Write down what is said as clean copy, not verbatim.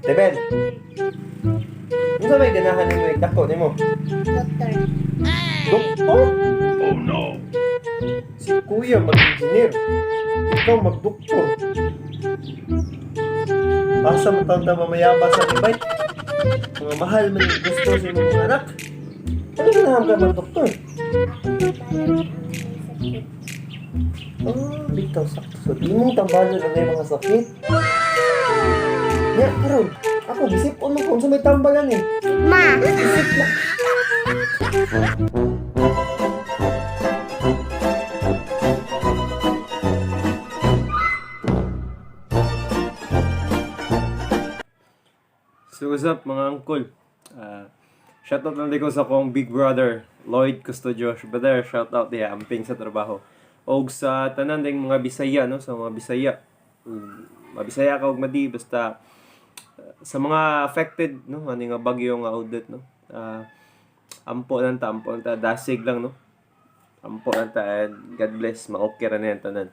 Tebel. Unsa may ganahan nimo dako nimo? Doktor. Doktor? Oh no. Si kuya mag-engineer. Ikaw mag-doktor. Asa mo tanda mamayaba sa ibay? Mga mahal man yung gusto sa imong mga anak. Ano ganahan ka mag-doktor? Ako tambalan ang may sakit. Oh, bitaw sakto. So, di mong tambalan ang may mga sakit. Nya, karon ako, gisip-on mo kung sa may tambalan eh. Ma! Isip mo. So what's up, mga angkol? Shoutout lang din ko sa akong big brother, Lloyd Custodio. Brother, shoutout diha, amping sa trabaho. Og sa tanan ding mga Bisaya, no, sa mga Bisaya. Mabisaya ka og madi basta sa mga affected, no, ani nga bagyo nga Odette, no. Ampo lang ta, ampo lang ta, dasig lang, no. Ampo lang ta and God bless, ma-okay ra na yan tanan.